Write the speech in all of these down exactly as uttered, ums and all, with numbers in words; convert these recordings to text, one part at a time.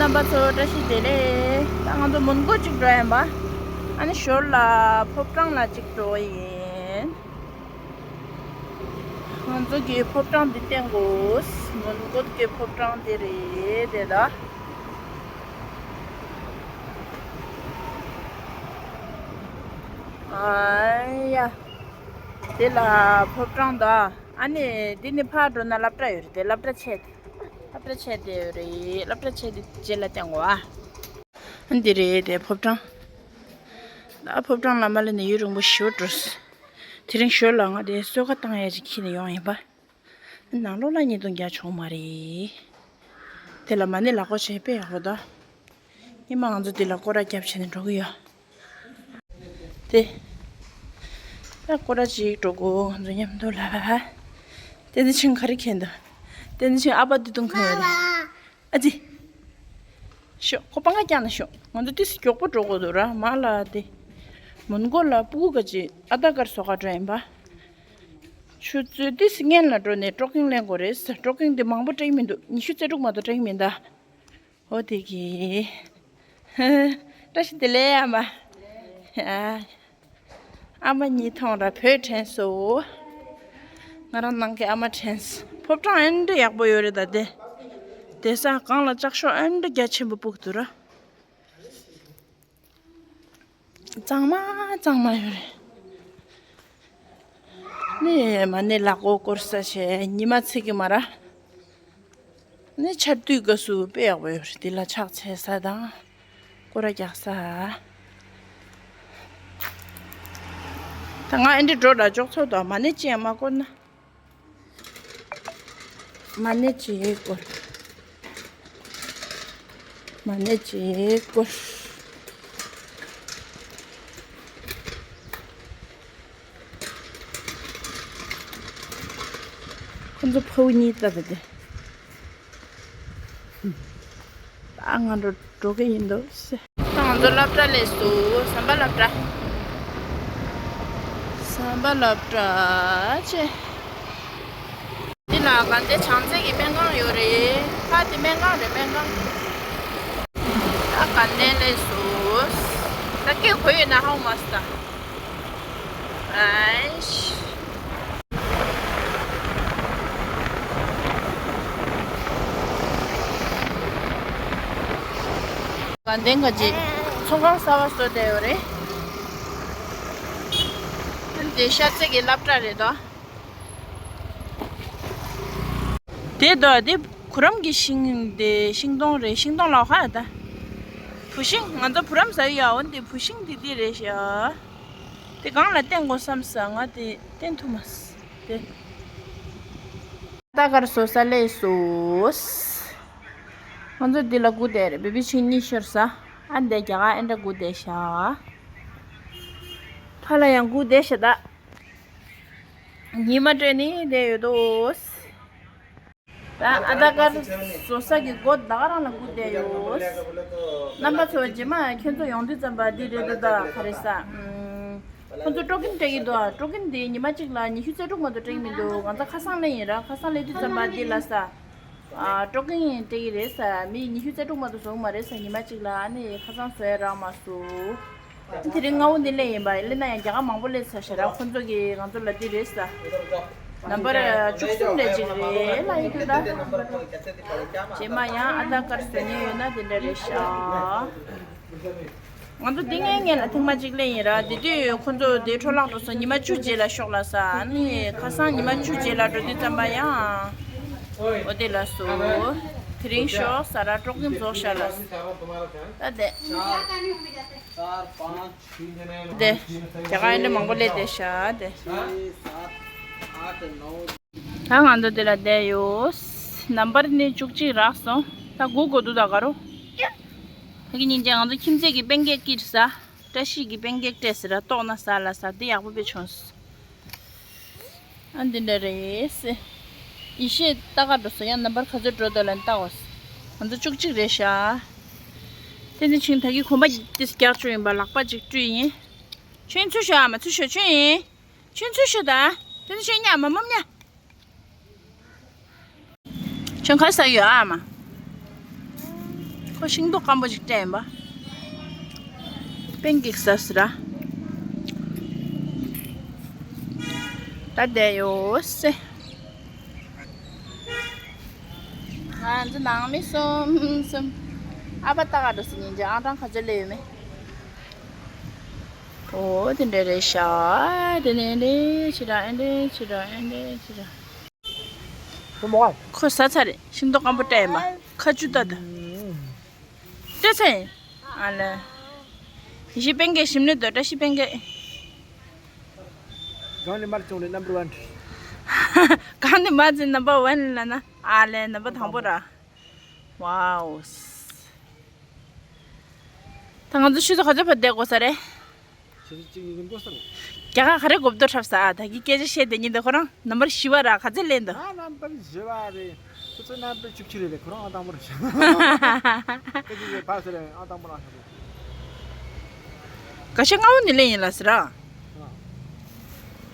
རྣམ་པ་ཚོ་བཀྲ་ཤིས་བདེ་ལེགས། ད་ང་ཚོ་མོན་གྷོ་གཅིག་འགྲོ་ཡིན་པ། ཨ་ནི་ཞོར་ལ་ཕོ་བྲང་ལ་གཅིག་འགྲོ་ཡིན། ང་ཚོ་གི་ཕོ་བྲང་འདི་བསྟན་དགོས། མོན་གྷོ་གི་ཕོ་བྲང་འདི་རེད་དེ་ད། ཨ་ཡ། དེ་ལ་ཕོ་བྲང་ད། ཨ་ནི་འདི་ནི་ཕར་འགྲོ་ན་སློབ་གྲྭ་ཡོད་རེད་དེ། སློབ་གྲྭ་ཆེ་དེ། སློབ་གྲྭ་ཆེ་དེ་ཡོད་རེད། སློབ་གྲྭ་ཆེ་དེ་རྗེས་ལ་བསྟན་དགོས་ཨ། འདི་རེད་དེ་ཕོ་བྲང་། ད་ཕོ་བྲང་ལ་མ་སླེབས་ནས་ཡུན་རིང་པོ་ཞེ་པོ་འགྲོ། དེ་རིང་ཞོར་ལ་ང་དེ་གསོལ་ཁ་བཏང་ཡས་ཅིག་འཁྱེར་ནས་ཡོང་ཡིན་པ། ནང་ལོགས་ལ་བརྙན་ཐུང་རྒྱག་ཆོག་མ་རེད། དེ་ལ་མ་ཎི་ལག་མགོ་བྱས་དཔེ་ཡག་པོ་འདུག་ཉི་མ་ང་ཚོ་འདི་ལ་སྐོར་ར་རྒྱབ་བྱས་ནས་འགྲོ་གི་ཡོད། དེ། ད་སྐོར་ར་ཅིག་འགྲོ་དགོས་ང་ཚོ་མཉམ་དུ་ལ། བསྟན་འཛིན་ཆུང་ག་རེ་མཁྱེན་འདུག་བསྟན་འཛིན་ཆུང་ཨ་ཕ་བདེ་སྡུག་མཁྱེན་ཡོད་རེད། ཨ་ཙི། ཤོག་ཁོ་པང་ཁ་བཀྱག་ན་ཤོག་ང་ཚོ་ཏིས་མགྱོགས་པོ་འགྲོ་དགོས་འདུག་ར་མ་ལ་དེ། མོན་གྷོ་ལ་སྤུ་གུ་ག་ཅིག་ཨ་དར་ཀར་བཟོ་ག་འགྲོ་ཡིན་པ། ཆུ་ཚོད་ཏིས་སྔོན་ལ་འགྲོ་ནས་ཀྲོ་ཀིང་ལེན་དགོས་རེད། ཀྲོ་ཀིང་དེ་མང་པོ་སྤྲད་མི་འདུག་ཉི་ཤུ་རྩ་དྲུག་མ་གཏོགས་སྤྲད་མི་འདུག་འོ་དེ་གི། བཀྲ་ཤིས་བདེ་ལེགས་ཨ་མ། ཨ་མ་གཉིས་མཐོང་ར་བོད་དྲན་སོ། ང་རང་ནང་གི་ཨ་མ་དྲན་སོ། ཕོ་བྲང་ཨེ་འདྲ་ཡག་པོ་ཡོད་རེད་ད་དེ། དེ་ས་གང་ལ་ལྕགས་ཤོག་ཨེ་འདྲ་རྒྱ་ཆེན་པོ་སྤུག་འདུག་ར། གཙང་མ་གཙང་མ་ཡོད་རེད། ནི་མ་ཎི་ལག་མགོ་སྐོར་ས་བྱས་ཉི་མ་ཚིག་གི་མ་ར། ནི་ཆར་དུས་སྐབས་སུ་དཔེ་ཡག་པོ་ཡོད་རེད། འདི་ལ་ཕྱག་འཚལ་ས་དང་། སྐོར་ར་རྒྱག་ས། ད་ང་ཨེ་འདྲ་འགྲོ་ལ་འཇོག་ཚོགས་དང་མ་ཎི་ཅི་ཡང་མ་བསྐོར་ན། མ་ཎི་ཅི་ཡང་བསྐོར། མ་ཎི་ཅི་ཡང་བསྐོར། ཁོ་ཚོ་ཕ་བུ་གཉིས་ལྟ་བུ་དེ། ད་ང་འགྲོ་འགྲོ་གི་ཡིན་འདུག་ཟེར། ད་ང་ཚོ་སློབ་གྲྭ་སླེབས་སོང་། ཟམ་པ་སློབ་གྲྭ། ཟམ་པ་སློབ་གྲྭ་ཆེ། འདི་ལ་དགའ་ལྡན་བྱང་རྩེ་གི་སྨན་ཁང་ཡོད་རེད། ཕ་དེ་སྨན་ཁང་རེད་སྨན་ཁང་། ད་དགའ་ལྡན་སླེབས་སོང་། ད་སྐད་གོ་ཡོད་ན་ཧ་གོ་མ་སོང་ད། ཨེ་ཤི། དགའ་ལྡན་ག་ཅིག་ཚོང་ཁང་གསར་པ་བཟོས་བསྡད་ཡོད་རེད། འདི་ཤར་རྩེ་གི་སློབ་གྲྭ་རེད་དོ། དེ་དོ་དེ་གུ་རམ་གྱི་ཤིང་དེ་ཤིང་སྡོང་རེད། ཤིང་སྡོང་ལ་ཧ་ད། བུ་ཤིང་ང་ཚོ་བུ་རམ་ཟ་ཡི་ཡ་འོན་ཏེ་བུ་ཤིང་དེ་དེ་རེད་ཤག་དེ་གང་ལ་བསྟན་དགོས་བསམ་ས་ང་དེ་བསྟན་ཐུབ་མ་སོང་དེ། ད་གར་སོ་ས་ལས་སོ། ང་ཚོ་འདི་ལ་སྒུག་བསྡད་རེད། བེ་བི་ཆིང་གཉིས་ཤོར་ས། ཨ་འདས་རྒྱ་གར་ཨེ་འདྲ་སྒུག་བསྡད་ཤག་ཕ་ལ་ཡང་སྒུག་བསྡད་ཤག་ད་ཉི་མ་སྤྲད་ནི་བསྡད་ཡོད་དོ། ད་ཨ་ད་གར་སོ་ས་གི་སྒོ་ད་ག་རང་ལ་སྒུག་བསྡད་ཡོད། རྣམ་པ་ཚོ་རྗེས་མ་ཁྱོད་ཚོ་ཡོང་དུས་ཙམ་པ་འདི་རེད་འདུག་ད་ག་རེ་ས། ཁོ་ཚོ་ཀྲོ་ཀིན་སྤྲད་ཀྱི་འདུག་ཀྲོ་ཀིན་དེ་ཉི་མ་གཅིག་ལ་ཉི་ཤུ་རྩ་དྲུག་མ་གཏོགས་སྤྲད་ཀྱི་མི་འདུག་ང་ཚོ་ཁ་སང་ལེན་ཡིན་ར། ཁ་སང་ལེན་དུས་ཙམ་པ་འདི་ལ་ས། ཀྲོ་ཀིན་སྤྲད་ཀྱི་རེད་ས། མི་ཉི་ཤུ་རྩ་དྲུག་མ་གཏོགས་བཟོ་གི་མ་རེད་ས། ཉི་མ་གཅིག་ལ་ཨ་ནི་ཁ་སང་བཟོ་ཡ་རག་མ་སོང་། དེ་རིང་སྔ་བོ་འདི་ལེན་ཡིན་པ། ལེན་ན་ཡང་རྒྱ་གར་མང་པོ་ལེན་ཚར་ཤག་ར། ཁོ་ཚོ་གིས་ང་ཚོ་ལ་འདི་རེད་ས། ནམ་བར་བཅུ་གསུམ་རེ་གཅིག་རེད་ལ་ཡིན་དུས་ད། རྗེས་མ་ཡང་ཨ་ད་གར་བཟོ་མཁན་ཡོད་ན་དེ་འདྲ་རེད་ཤག་ང་ཚོ་འདི་ངའི་ངན་ལ་ཐེངས་མ་གཅིག་ལེན་ཡིན་ར། དེ་དུས་ཁོ་ཚོ་དེ་འཕྲོ་བརླག་འགྲོ་སོང་། ཉི་མ་བཅུ་རྗེས་ལ་ཤོག་ལ་ས། ཨ་ནི་ཁ་སང་ཉི་མ་བཅུ་རྗེས་ལ་འགྲོ་དུས་ཙམ་པ་ཡང་འོ་དེ་ལ་སོ། དེ་རིང་ཤོག་ས་ར་ཀྲོ་ཀིན་རྫོགས་ཤག་ལ་ས། ད་དེ། དེ། རྒྱ་གར་ཨེ་འདྲ་མང་པོ་སླེབས་བསྡད་ཤག་དེ། ད་ང་ཚོ་དེ་ལ་བསྡད་ཡོད། ནམ་བར་ནི་བཅུ་གཅིག་རག་སོང་། ད་སྒུག་དགོས་འདུག་ད་ག་རོ། ད་གི་ཉིན་རྒྱ་ང་ཚོ་ཁྱིམ་མཚེས་ཀྱི་པན་ཀེག་སྐྱིད་ཟ། བཀྲ་ཤིས་ཀྱི་པན་ཀེག་སྤྲད་ཟེར་ར། ལྟོགས་ན་ཟ་ལ་ཟ། འདི་ཡག་པོ་དཔེ་བྱུང་སོང་། ཨ་འདི་འདྲ་རེད་ཟེར། ཡེ་ཤེས་ལྟ་ག་འགྲོ་སོང་། ཡང་ནམ་བར་ག་ཚོད་འགྲོ་འདུག་ལ་ལྟ་འོ། ང་ཚོ་བཅུ་གཅིག་རེད་ཤག་དེ་ནི་ཆིང་ད་གི་གོམ་པ་ཏིས་རྒྱག་བཅུག་ཡིན་པ། ལག་པ་ཅིག་བཀྲུས་ཡིན། ཆུན་ཚུར་ཤོག་ཨ་མ་ཚུར་ཤོག་ཆུན་ཡིན། ཆུན་ཚུར་ཤོག་ད། དེ་ནི་ཆུན་ཉ་མ་མམ་ཉ། ཆུན་ག་ས་ཡོད་ཨ་མ། ཁོ་ཤིང་ཏོག་སྐམ་པོ་ཅིག་སྤྲད་ཡིན་པ། པན་ཀེག་ཟ་ཟེར་ར། ད་བསྡད་ཡོད་སེ། ང་ཚོ་ནང་མི་གསུམ་གསུམ། ཨ་ཕ་ལྟ་ག་འགྲོ་ཟེར་ཉིན་རྗེས་ཨང་གྲངས་ག་ཚོད་སླེབས་ཡོད་མེད། ཨོ་དེ་འདྲ་རེད་ཤག་དེ་ནས་འདྲ་ཅི་ར་ཨེ་འདྲ་ཅི་ར་ཨེ་འདྲ་ཅི་ར། ཁོ་ཟ་ཚར་རེད། ཤིང་ཏོག་སྐམ་པོ་སྤྲད་ཡིན་པ། ཁ་ཆུ་ལྟ་ད། སྤྲད་ཚར་ཡིན། ཨ་ལེ། ཡེ་ཤེས་པན་ཀེག་ཞིམ་ནི་འདུག་བཀྲ་ཤིས་པན་ཀེག་གང་ནས་མར་བྱུང་རེད། Number one། གང་ནས་མར་བྱུང་number one ལབ་ན། ཨ་ལེ་number དང་པོ་ར། ཝའོ། ད་ང་ཚོ་ཆུ་ཚོད་ག་ཚོད་བར་བསྡད་དགོས་ས་རེད། ཆུ་ཚོད་གཅིག་གཉིས་ཀྱི་འགོ་ས་རེད། རྒྱ་གར་ག་རེ་གོ་བསྡུར་འཁྲབ་ས་ཨ། ད་གི་སྐད་ཆ་བཤད་བསྡད་ཉིན་དེ་ཁོ་རང་number བཞི་བ་ར་ག་ཚོད་སླེབས་འདུག་ང་number བཞི་བ་རེད། ཁོ་ཚོ་number བཅུ་གཅིག་རེད་རེད། ཁོ་རང་ཨང་དང་པོ་རེད། སྐད་ཆ་བཤད་ཕར་ཟེར་རེད། ཨང་དང་པོ་རང་ཤོག་རེད། ག་ཤེད་ལྔ་བོ་ནི་སླེབས་ཡིན་ལ་ཟེར་ར།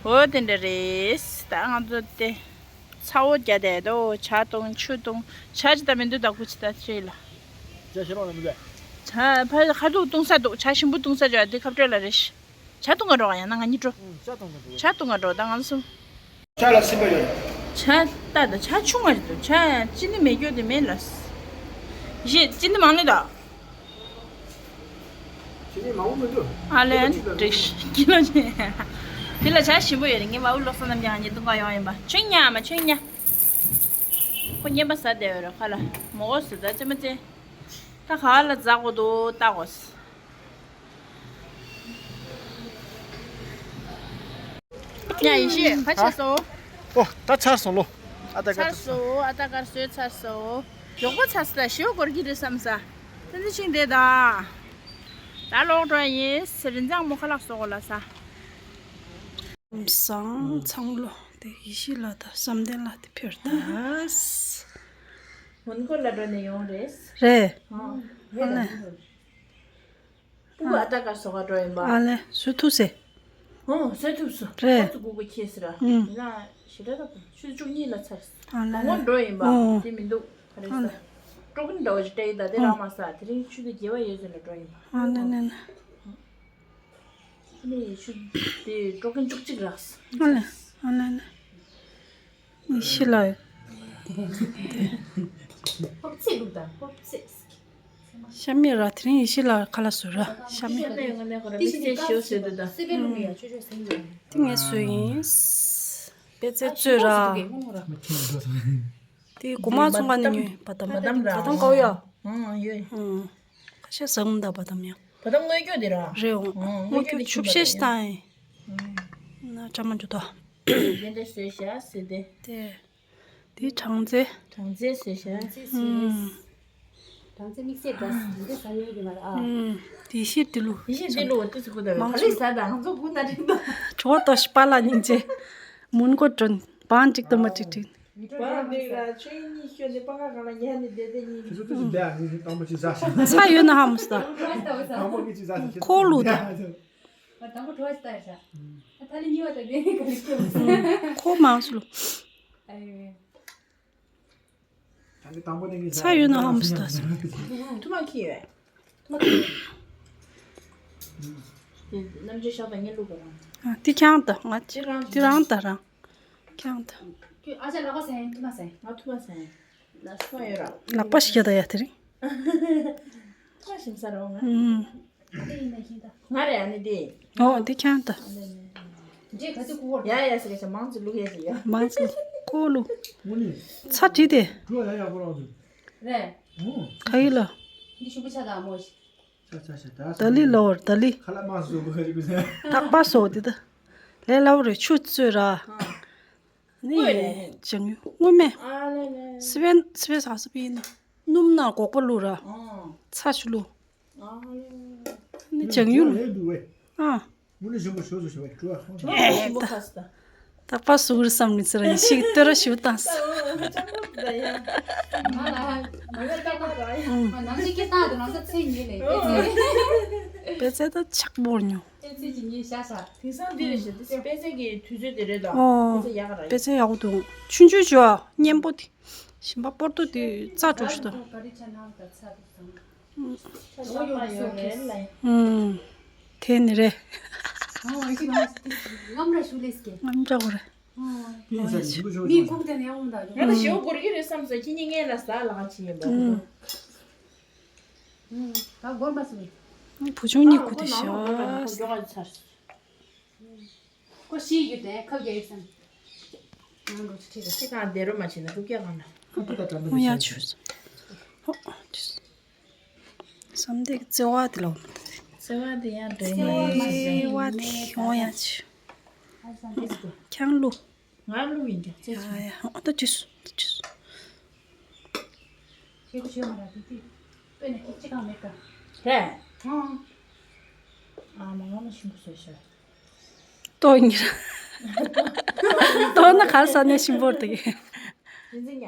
ཨོ་དེ་འདྲ་རེད། ད་ང་ཚོ་དེ། ཚ་བོ་རྒྱག་བསྡད་དོ། ཇ་བཏུང་ཆུ་བཏུང་། ཇ་ཅི་ད་མི་འདུག་ད་ཁུ་ཅི་ད་ཁྲིད་ལ། ཇ་ཞེ་པོ་ལ་མི་འདུག་ཇ་ཕ་ཁ་ཐུག་བཏུང་ས་འདུག་ཇ་ཞིམ་པོ་བཏུང་ས་ཇ་འདི་ཁ་སྤྲོད་ལ་རེ་ཤི། ཇ་བཏུང་ག་འགྲོ་ག་ཡང་ན་ང་གཉིས་འགྲོ། ཇ་བཏུང་ག་འགྲོ། ཇ་བཏུང་ག་འགྲོ་ད་ང་ཚོ། ཇ་ལ་སྲིན་པ་ཡོད། ཇ་ད་ད་ཇ་ཆུང་བ་རེད་འདུག་ཇ་ཅི་ནི་མེད་རྒྱུ་དེ་མེད་ལ། ཞེས་ཅི་ནི་མང་ནི་ད། ཨ་ལན་འགྲིག་ཀི་ལོ་ཅན། དེ་ལ་ཇ་ཞིམ་པོ་ཡོད་རེད། ངའི་མ་བུ་ལོ་སོ་ནམ་ཡང་ཉེ་དུང་ག་ཡོང་ཡིན་པ། ཆོས་ཉ་མ་ཆོས་ཉ། ཁོ་ཉན་པ་ཟ་བསྡད་ཡོད་རེད་ཁ་ལ། མོ་གོ་སུ་ད་ཅི་མ་ཅི། ད་ག་ལ་ཛ་གོ་དུ་ད་གོ་སི། ཉ་ཡི་ཤེས་ཁ་ཆེ་སོ། ཨོ་ད་ཚར་སོང་ལོ། ཨ་ད་ག་ཚར་སོ། ཨ་ད་གར་སོས་ཚར་སོ། མགྱོགས་པོ་ཚར་སོང་ལ་ཞེའུ་སྐོར་གྱི་རེད་བསམ་ས། ཏན་ཏན་ཕྱིན་བསྡད་ད། ད་ལོག་འགྲོ་ཡིན། རིན་ཆེན་མོ་ཁ་ལག་བཟོ་གོ་ལ་ས། བཟང་ཚང་ལོ། དེ་ཡེ་ཤེས་ལགས་དང་བསམ་གཏན་ལགས་དེ་ཕེར་ད། མོན་གྷོ་ལ་འགྲོ་ནས་ཡོང་རེད། རེད། ཨ་ལེ། སྤུ་གུ་ཨ་ད་ག་བཟོ་ག་འགྲོ་ཡིན་པ། ཨ་ལེ་བཟོ་ཐུབ་ཟེ། ཨོ་བཟོ་ཐུབ་སོ། རེད། ཁོ་ཚོ་སྤུ་གུ་ཁྱེར་ཟེར་ར། ཨུམ། ཡིན་ན་ཞེ་དྲག་ད་ཆུ་བཅུ་གཉིས་ལ་ཚར། ཨ་ལེ། མང་པོ་འགྲོ་ཡིན་པ། ཨོ། དེ་མི་འདུག་ག་རེ་ཟ། ཨ་ལེ། སྤྲོ་གིན་འདྲ་བོ་ཞིག་སྤྲད་ཡིན་ད་དེ་རག་མ་ས་དེ་རིང་ཆུ་ཚོད་བརྒྱད་པ་ཡོད་ཚོད་ལ་འགྲོ་ཡིན་པ། ཨ་ལེ་ལེ་ལེ། ནི་ཆུ་དེ་སྤྲོ་གིན་བཅུ་གཅིག་རག་སོ། ཨ་ལེ་ཨ་ལེ་ལེ། ཡེ་ཤེས་ལགས། ཧོབ་ཚེ་ལུག་དང་ཧོབ་ཚེ། ཤ་མེད་ར་དེ་རིང་ཡེ་ཤེས་ལགས་ཁ་ལག་བཟོས་ར་ཤ་མེད། ཤ་མེད་ངོ་མ་ཁོ་ར་དམིགས་བསལ་ཞེའུ་བཟོས་འདུག་ད། སེ་པའི་ལུག་ཡ་ཆོས་ཆོས་ཟེར་གྱི་ཡོད། དེ་ངས་བཟོས་ཡིན། པད་ཚལ་བཙོས་ར། དེ་གོ་མ་ཚོང་ཁང་ནས་ཉོས་བ་དམ་བ་དམ་བ་དམ་གའོ་ཡ། ཨང་ཡོད། ཁ་ཤས་ཟ་འུ་འདའ་བ་དམ་ཡ། བ་དམ་དངོས་སྐྱོ་དེ་ར། རེད་འོང་། དངོས་སྐྱོ་དེ་ཆུབ་ཤེས་ཤི་ཏང་ཡིན། ན་ཅ་མ་འཇུ་ཏོ། དེ་འདྲ་བཟོས་ཤ་ཟེར་དེ། དེ། དེ་གྲང་རྩེ། གྲང་རྩེ་ཟེར་ཤག་ཨུམ། གྲང་རྩེ་དམིགས་བསལ་འདྲ་ཟེར་འདི་ཟ་ཡོད་ཀྱི་མ་རེད་ཨ། ཨུམ། དེ་ཤེས་དེ་ལུ། དེ་ཤེས་དེ་ལུ་དེ་ཟེར་གོ་ད་མང་ག་ལེ་ཆུ་ཟ་ད་ང་ཚོ་གུ་ན་རིང་ད། ཇོ་ཏོ་ཤི་པ་ལ་སྙིང་རྗེ། མུན་གོ་དྲོན། བང་ཅིག་ཏུ་མ་ཅིག་ཅིག་པ་ལ་ནི་ར་ཆོས་གཉིས་ཤོད་ནི་པ་ང་ག་ལ་ཉལ་ནི་བསྡད་བསྡད་གཉིས། དེ་ཚོ་དེ་ཚོ་བསྡད་ཨ་ནི་དང་པོ་ཅི་ཟ་ཤག་ཚ་ཡོད་ན་ཧ་མོ་ཟ། དང་པོ་གི་ཅི་ཟ་ཤག་ཁོ་ལུ་ད། ད་དང་པོ་གྲོ་བ་ལྟ་ཡ་ཤག་ད་ལི་ཉི་བ་ད་དེ་ག་ལི་སྐྱོ་མ་སོང་། ཁོ་མང་སུ་ལུ། ཨ་ཡོད། ཚ་ཡོད་ན་ཧམ་སི་ད་སི། ཐུ་མ་ཁི་ཡོད། ཐུ་མ་ཁི་ཡོད། རྣམ་འགྲེལ་ཤག་ད་ངས་ལུག་ག་རང་། ཨ་དེ་ཁྱང་ད་ང་དེ་རང་དེ་རང་ད་རང་། ཁྱང་ད། ཨ་ཅག་ལག་པ་སེན་ཐུ་མ་སེན། ང་ཐུ་མ་སེན། ལག་པ་ཤི་ཡ་ད་ཡ་དེ་རིང་། ཐུ་མ་ཞིམ་ས་རོ་ང་། ཨུམ། ང་རེད་ཨ་ནི་དེ། ཨོ་དེ་ཁྱང་ད། འདྲེ་ག་ཚོད་ཁུ་བོར། ཡ་ཡ་ཟེར་ག་ཤ་མང་ཙི་ལུག་ཡ་ཅི་ཡ། མང་ཙི་ཁོ་ལུ། ཚ་དྲི་དེ། རེད། ག་ཡི་ལ། འདི་ཤུ་བུ་ཆ་དང་མོ་ཞིག་ད་ལི་ལོར་ད་ལི། རྟག་པ་སོ་དེ་ད། ལས་ལའོ་རེ་ཆུ་བཙོས་ར། ནི་ཅང་དངོས་མེད། སི་པན་སི་པན་ས་སི་པན་ཡིན་ན། སྣུམ་ནང་སྒོག་པ་བླུགས་ར། ཚ་ཆུ་བླུགས། ནི་ཅང་ཡུལ། ཨ། རྟག་པ་སུ་གུར་བསམ་མི་ཚེ་ར་ཡིན་ཞིག་ལྟོས་ར་ཞུ་བཏང་ས། པད་ཚལ་ད་ཆག་པོར་ཉོ། ཨོ། པད་ཚལ་ཡག་པོ་འདུག་ཆུང་ཆུང་བྱོས་ཨ། སྙན་པོ་དེ། ཞིམ་པ་པོར་ཏོ་དེ་རྩ་འགྲོ་ཞུ་དང་། ཁྱོད་ཚང་མ་ཡོད་རེད་ལ། ཨུམ། དེ་ནི་རེད། ཨོ་ཨ་ཅི་ང་ངམ་ར་ཤུ་ལེས་ཀྱི། ངམ་ཅག་རེད། ཨོ། མི་ཁུག་དེ་ནས་ཡང་འོང་ད་ཡོང་། ང་ལ་ཞེའུ་གོར་གི་རེད་བསམ་སོང་ཁྱེད་གཉིས་ངའི་ལ་ཟ་ལག་ཅི་ཡིན་པ། ཨུམ། ད་སྒོར་མ་སོང་། བུ་ཆུང་གཉིས་ཁུ་དེ་ཤ། ཁོ་ཤི་ཡོད་དེ་ཁབ་རྒྱག་ཡོད་སམ། ང་འགྲོ་ཆུ་ཁྲིད་རེད། ཁྱེད་གང་བདེ་རོ་མ་བྱེད་ན་ཁུག་རྒྱག་གང་ན། ཁ་ཐུག་ད་དྲན་པ་ཡ་ཆུ། ཧོ། བསམ་དེ་བརྩེ་བ་དེ་ལོ། བརྩེ་བ་དེ་ཡང་འདྲ་ཡིན། བརྩེ་བ་དེ་ཧོ་ཡ་ཆུ། ཁྱང་ལུ། ང་ལུ་ཡིན་ཀྱང་བརྩེ་ཆུ། ཡ་ཡ་ཧོ་ད་ཆུ་ད་ཆུ། ཞེ་པོ་ཞེ་མ་ར་དེ་དེ། དཔེ་ནས་ཁྱི་གཅིག་གང་མེད་ཀ། རེད། ཨང་། ཨ་མ་ང་མ་ཞིམ་པོ་བཟོས་ཤག་ཏོ་ཉིར། ཏོ་ན་གར་ས་ནས་ཞིམ་པོར་དགེ། རིན་འཛིན་ཉ།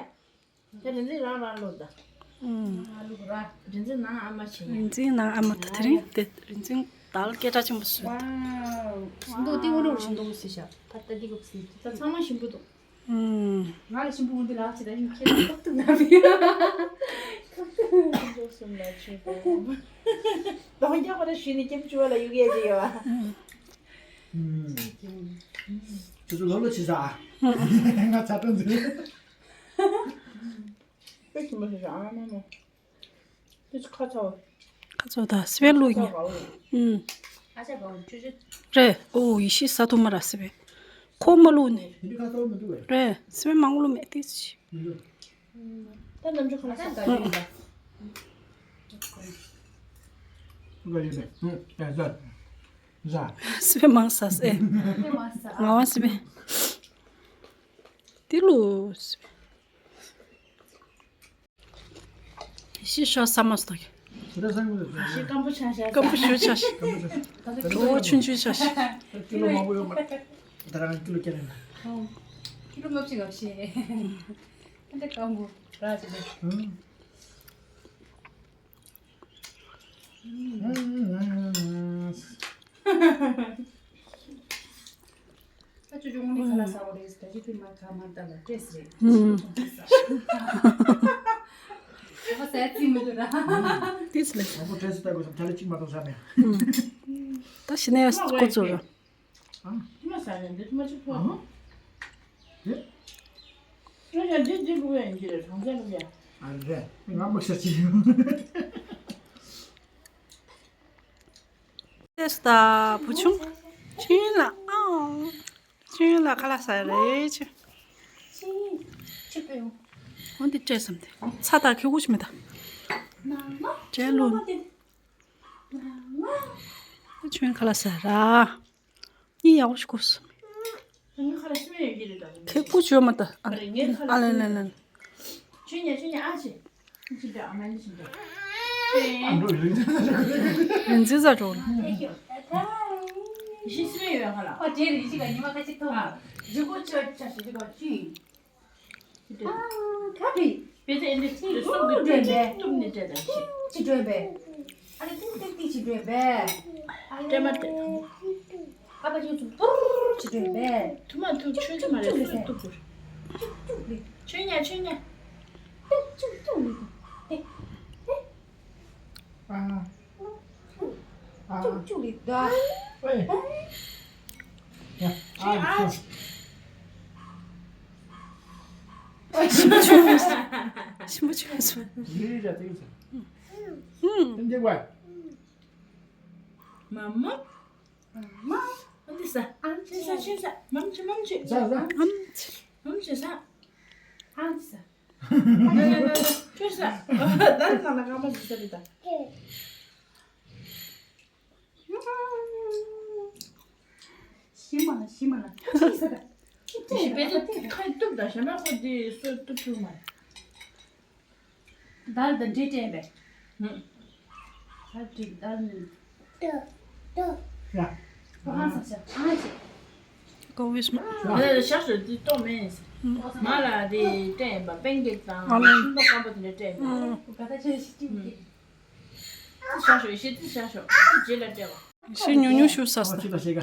དེ་རིན་འཛིན་རང་རང་ལོ་ད། ཨང་། ང་ལུག་ར། རིན་འཛིན་ནང་ཨ་མ་བྱེད། རིན་འཛིན་ནང་ཨ་མ་ད་དེ་རིང་དེ་རིན་འཛིན་དལ་སྐད་གྲགས་ཆེན་པོ་བཟོས། ཝའོ། ཞིམ་པོ་ཏི་འུ་རུ་ཞིམ་པོ་བཟོས་ཤག་ད་ལྟ་འདི་གོ་བཟོས་ད་ཚང་མ་ཞིམ་པོ་འདུག་ཨུམ། ང་ལ་ཞིམ་པོ་འོང་དུས་ལགས་ཅི་ད་ཡིན་ཁྱེད་ལ་ཁབ་ཏུ་ན་བི། ཁབ་ཏུ་ན་བི། ཁོང་ཚོ་གསུམ་ལ་ཆོས་པ། གདོང་རྒྱག་པ་རེ་ཞུས་ནས་ཁྱེད་བཅུ་བ་ལ་གཡུག་ཡས་ཅི་ཡོད་ཨ། ཁྱེད་ཚོ་ལོ་ལོ་ཆི་ས་ཨ། ང་ཚ་གྲང་འཛིན། དཔེ་ཞིམ་པོ་ཞིག་ཨ་མ་མ། དེ་ཚོ་ཁ་ཚ་བ། ཁ་ཚ་བ་ད་སི་པན་བླུགས་ཉེ། ཨུམ། རེད། ཨོ་ཡེ་ཤེས་ཟ་ཐུབ་མ་ར་སི་པན། ཁོ་མ་བླུགས་ནས། རེད། སི་པན་མང་བླུགས་མེད་དེ་ཅི། ད་ནམ་རྒྱུན་ཁ་ལག་ཟ་ག་ཡོད་ལ། སི་པན་མང་ཟ་སེ། ང་བ་སི་པན། དེ་བླུགས་སི་པན། ཤི་ཤོ་ས་མ་སྟག་ཤི་སྐམ་པོ་ཆ་ཤ། སྐམ་པོ་ཞུ་ཆ་ཤ། ད་ལྟ་ཁྱོ་བོ་ཆུང་ཆུང་ཆ་ཤ། ཀི་ལོ་མང་པོ་ཡོད་མ་རེད། ད་རང་ཀི་ལོ་བརྒྱ་རེད་ན། ཀི་ལོ་ལྔ་བཅུ་ལྔ་བཅུ། ད་ལྟ་སྐམ་པོ་ར་ཅི་རེད། ཨུམ། ད་ཅོ་ཅོ་དངོས་གནས་ཁ་ལག་ཟ་བ་རེད་ཟེར་ད་ཅི་ཐུན་མ་ཁ་མ་ལྟ་ལ་སྤྲད་ཟེར། ཨུམ། ཁ་ཟས་རྩིས་མི་འདུག་ར། ཏིས་ལེ། ཨ་ཁུ་སྤྲད་ཟེར་ལྟ་དགོས་སམ་ད་ལེ་གཅིག་མ་གཏོགས་ཟ་མེད། ཨུམ། ད་ཤི་ནས་ཀོ་ཚོ་ར། ཨ། ཐུན་མ་ཟ་རེད་འདི་ཐུན་མ་གཅིག་ཕོ། ཨ། ཡེ། ཁྱོད་ཀྱང་འདི་འདི་བླུག་ཡ་ཡིན་གྱི་རེད་གྲང་ཚད་བླུག་ཡ། ཨ་རེད། ང་མ་ཤར་གྱི་ཡོད། ཏེས་ད་བུ་ཆུང་ཆུང་ལ་ཨང་། ཆུང་ལ་ཁ་ལག་ཟ་རེད་ཆུ། ཆི་ཆི་པེ་ཡོང་། འོན་ཏེ་བྲེས་སམ་ཏེ་ཚ་ད་ཁེ་གུ་ཆི་མེད་ད། བྲེས་ལུ། ཆུང་ཁ་ལག་ཟ་ར། གཉིད་ཡག་པོ་ཞིག་ཁུག་སོང་། ངའི་ཁ་ལ་སི་མེ་ཡོད་ཀྱི་རེད་ད། ཁེ་གུ་ཆོད་མ་ད། ཨ་རེ་ངའི་ཁ་ལ་ཨ་ལེ་ལེ་ལེ། ཆོད་ཉ་ཆོད་ཉ་ཨ་ཆེ། ཅི་འདྲ་ཨ་མ་ནི་ཅི་འདྲ། རིན་འཛིན་ཟ་འགྲོ་ལ། ཞི་སི་མེ་ཡོད་ཁ་ལ། ཨ་དེ་རེད་ཅི་ག་ཉི་མ་ཁ་ཅིག་ཐོག་ཨ། རི་གོ་ཆོད་ཆ་ཞི་ཅི་ག་ཅི། ཨ་ཁ་ཕི། བེ་ཙེ་ཨེ་འདྲ་ཅི་སོག་གི་སྤྲོད་ནས་གཏུབ་ནས་སྤྲད་དང་ཤི། ཅི་སྤྲོད་པས། ཨ་ལེ་ཏིག་ཏིག་ཏིག་ཅི་སྤྲོད་པས། ཨ་ལེ། སྤྲད་མ་སྤྲད་དང་པོ། ཨ་ཕ་ཁྱོད་ཚོ་པུར་ཅི་སྤྲོད་པས། ཐུ་མ་ཐུ་ཆོས་ཚོ་མ་རེད་སུ་གཏུབ་པུར། ཅུག་ཅུག་ལེ། ཆོས་ཉ་ཆོས་ཉ། ཅུག་ཅུག་ཅུག་ལེ། ཨེ། ཨེ། ཨ། ཅུག་ཅུག་ལེ་ད། ཨེ། ཡ། ཨ། ཞིམ་པོ་བྱུང་། ཞིམ་པོ་བྱུང་སོང་། ཡིན་ར་དེ་ཡིན་ས། ཧུམ། ཏན་ཏན་བ། མ་མ། མ་མ། ཨ་འདི་ས། ཨ་འདི་ས་ཆེ་ས། མམ་ཆེ་མམ་ཆེ། ས་ས། མམ་ཆེ། མམ་ཆེ་ས། ཨ་འདི་ས། ཁྱོད་ས། ད་ནང་ལ་རྐང་པ་ཟིག་ས་རེད་ད། ཤི་མ་ལ་ཤི་མ་ལ། ཤི་ས་ད། ཤི་པས་ད་ཁ་གཏུབ་ད་ཞེ་མ་ཁོ་དེ་སོ་གཏུབ་ཐུབ་མ། ད་ད་འདྲེ་སྤྲད་པས། ཧུམ། ད་འདྲེ་ད་ནི། ཡ། ཨ་ས་ས་ཨ་ཅེ། ཀོ་བིས་མ། ཞག་ཞོ་དེ་ཏོ་མེད། མ་ལ་དེ་སྤྲད་པ་པེན་ཀེག་དང་ཨ་ལེ། ཤིང་ཏོག་སྐམ་པོ་དེ་འདྲ་སྤྲད་པ། ཨ། ད་ཆ་ཞིག་ཅིག་གི། ཞག་ཞོ་ཤི་དེ་ཞག་ཞོ་དེ་རྗེས་ལ་སྤྲད་པ། ཤི་ཉུང་ཉུང་ཞུ་ས་ས། ཨ་ཅི་ད་ཤེ་ག་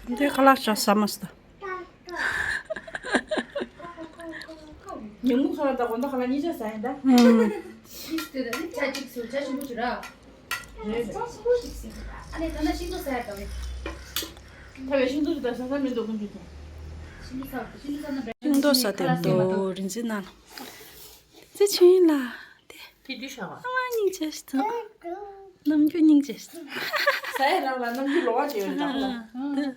འདི་ཁ་ལག་ཅག་ས་མ་ས་ད། ཉུང་ངུ་ཁ་ལག་ད་གོ་ད་ཁ་ལག་གཉིས་ཆ་ས་ཡིན་ད། ཨུམ། ཤིས་ཏེ་ད་ནི་ཆ་གཅིག་སུ་ཆ་ཆེན་པོ་ཅིག་ར། རེད་རེད། ཆ་ཆེན་པོ་ཞིག་ཟེར། ཨ་ནི་ད་ན་ཤིང་ཏོག་ཟ་ཡ་དང་། ད་བའི་ཤིང་ཏོག་ཅིག་ད་ཟ་ས་མི་འདུག་ཀུན་ཅིག་ད། ཤིང་ཏོག་ཟ་ཤིང་ཏོག་ཟ་དེ་འདུག་རིན་ཆེན་ན། རིན་ཆེན་ཆུང་ཡིན་ལ། དེ། དེ་དུས་ཤ་བ། ཨ་མ་སྙིང་རྗེ་ཞིག་ད། ནམ་རྒྱུན་སྙིང་རྗེ་ཞིག་ད། ཟ་ཡ་རང་ལ་ནམ་རྒྱུན་ལོག་པ་བྱེད་ཡོད་རེད་ད་ཁོ་ལ། ཨ་ད།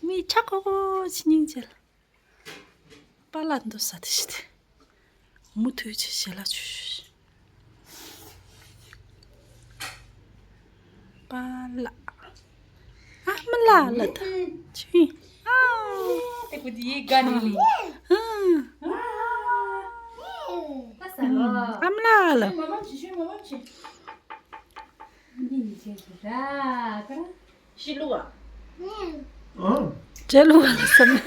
མི་ཆ་ཁོ་ཁོ་ཆི་སྙིང་རྗེ་ལ། པཱ་ལགས་འདུག་ས་དེ་ཞིག་དེ། མུ་མཐུད་ཅིག་ཞལ་ལག་མཆོད། པཱ་ལགས། ཨ་མ་ལགས་ལ་ད། ཆུ་ཡིན། ཨ། དེ་ཀུ་དེ་ཡི་དགའ་ནི་ལི། ཨ། ཨ་མ་ལགས་ལ། མ་མ་ཆི་ཤོད་མ་མ་ཆི། འདི་ཡི་ཆེ་གི་ར་ཀ་ར། ཤི་ལུ་བ། ཨང་། འདྲེ་ལུ་བ་ལ་བསམ་མེད།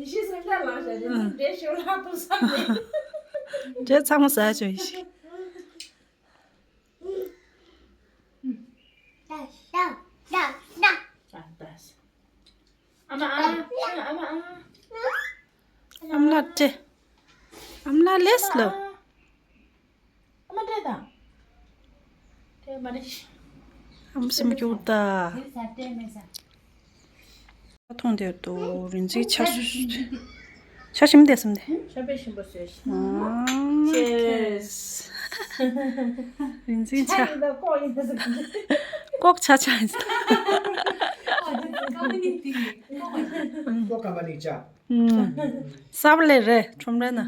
ཤི་སེམས་ཁྲལ་ལངས་ཤག་འདི་འདྲེ་ཤོར་ལ་ཐུག་བསམ་མེད། འདྲེ་ཚང་མ་ཟ་བྱོས་ཤིག་ཨ་མ་ཨ། ཨ་མ་ཨ། ཨ་མ་ལགས་སྤྲད། ཨ་མ་ལགས་ལེས་ལོ། ཨ་མ་སྤྲད་དང་། སྤྲད་མ་རེད། ཨ་མ་སེམས་སྐྱོ་ད། མཐོང་དེར་དུ་རིན་ཆེན་ཆ་ཆ་ཞིམ་དེ་སེམས་དེ། ཆ་པེ་ཞིམ་པོ་བཟོས་ཤིག་ཨ་ཅེས། རིན་ཆེན་ཆ། ཆ་ཡིན་ད་ཀོག་ཡིན་ད་ཟེར། ཀོག་ཆ་ཆ་ཡིན་ད། ཨ་ཅེ་ཀ་མ་ནི་དེ་ཀོག་ཡིན། ཀོག་ཀ་མ་ནི་ཆ། ཨུམ། ས་བ་ལེ་རེད་ཁྲོམ་རེད་ན།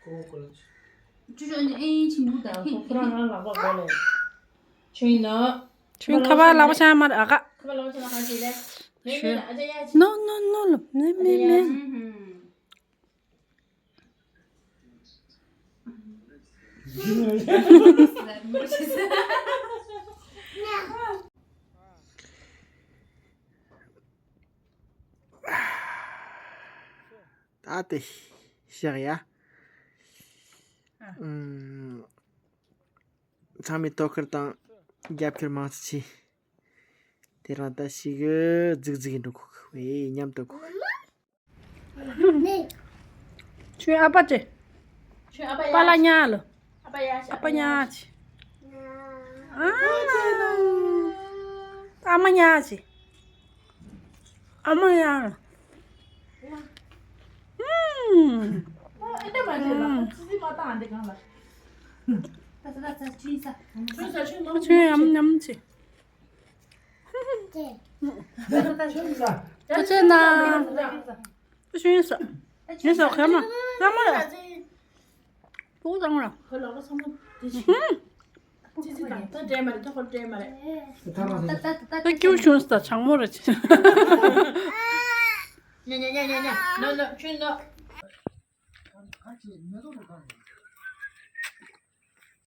ཁོ་ཁོ་ལ་ཅི། ཅུ་ཅུ་ཨ་ནི་ཨེ་ཡིན་ཆི་མུ་ད་ཁོ་ཁོ་རང་རང་ལག་པ་གོ་ལེ། ཆུ་ཡིན་ནོ། ཆུ་ཡིན་ཁ་བ་ལག་པ་ཆ་མ་ར་ཨ་ཀ་ཁ་བ་ལག་པ་ཆ་མ་ཁ་ཅི་ལེ། མེ་མེ་ལ་ཨ་ཅེ་ཡ་ཅི། ནོ་ནོ་ནོ་ལོ་མེ་མེ་མེ། ད་དེ་བཞག་ཡ། ཨུམ། ཚང་མས་དོ་ཁུར་དང་རྒྱབ་སྐྱོར་མང་ཙམ་བྱེད། དེ་རིང་ད་ཞིག་རྫིག་རྫིག་འགྲོ་གི་བས་མཉམ་དུ་གོ། ཁྱོད་ཨ་ཕ་ཅེ། ཁྱོད་ཨ་ཕ་ཡ། པཱ་ལགས་ཉལ་ལོ། ཨ་ཕ་ཡ་ཤ། ཨ་ཕ་ཉལ་ཅི། ཨ་མ་ཉལ་ཅི། ཨ་མ་ཉལ་ལོ། ཨུམ། ཨ་འདྲ་མ་བྱེད་ལ། ཙི་ཙི་མ་བཏང་འདི་གང་ལ། ད་ད་ད་ད་ཁྱོད་ས། ཁྱོད་ས་ཁྱོད་མ། ཁྱོད་ཨམ་ཉམ་ཅི། ད་ད་ད་ཁྱོད་ས། ད་ཁྱོད་ན། ད་ཁྱོད་ས། ཁྱོད་ས་ཁྱོད་མ། ཁྱོད་མ་ར། ཕུག་བཏང་ར། ཁོ་ལག་པ་ཚང་མ་དེ་བཞིན། ཧུམ། ཙི་ཙི་དང་ད་འདྲེས་མ་རེད། ད་ཁོ་འདྲེས་མ་རེད། ད་ད་ད་ད་ད་ད་ད་ཀྱུ་ཤུན་ས་ཆང་མོ་ར་ཆེ། ཉ་ཉ་ཉ་ཉ་ཉ། ནོ་ནོ་ཆུན་ནོ།